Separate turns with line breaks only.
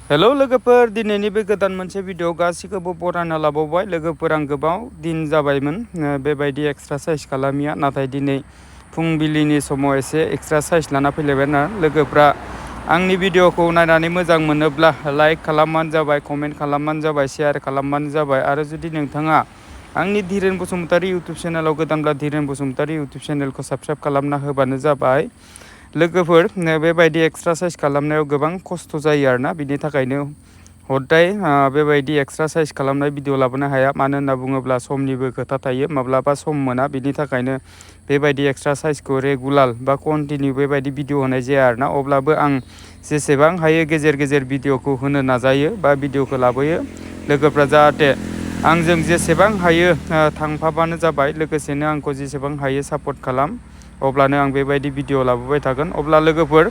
Hello लोगोफोर, दिनैनि बे गोदान मोनसे भिडिअ गासिखौबो बरायना लाबावबाय। लोगोफोर, आं गोबाव दिन जाबायमोन बेबायदि एक्सारसाइज खालामिया, नाथाय दिनै फुंबिलिनि समाव एसे एक्सारसाइज लाना फैलायबाय ना लोगोफ्रा। आंनि भिडिअखौ नायनानै मोजां मोनोब्ला लाइक खालामबानो जाबाय, कमेन्ट खालामबानो जाबाय, शेयार खालामबानो जाबाय। आरो जुदि नोंथाङा आंनि धीरेन बसुमतारी इउटुब चेनेलाव गोदानब्ला धीरेन बसुमतारी इउटुब चेनेलखौ साबस्क्राइब खालामना होबानो जाबाय। लोगोफोर, बेबायदि एक्सारसाइज खालामनायाव गोबां खस्थ' जायो आरोना, बिनि थाखायनो हदाय बेबायदि एक्सारसाइज खालामनाय भिडिअ लाबोनो हाया। मानो होनना बुङोब्ला समनिबो खोथा थायो, माब्लाबा सम मोना। बिनि थाखायनो बेबायदि एक्सारसाइजखौ रेगुलार बा कन्टिनिउ बेबायदि भिडिअ होनाय जाया आरोना। अब्लाबो आं जेसेबां हायो गेजेर गेजेर भिडिअखौ होनो नाजायो बा भिडिअखौ लाबोयो। लोगोफ्रा जाहाथे आंजों जेसेबां हायो थांफाबानो जाबाय, लोगोसेनो आंखौ जेसेबां हायो सापर्ट खालाम। अब्लानो आं बेबायदि भिडिअ लाबोबाय थागोन। अब्ला लोगोफोर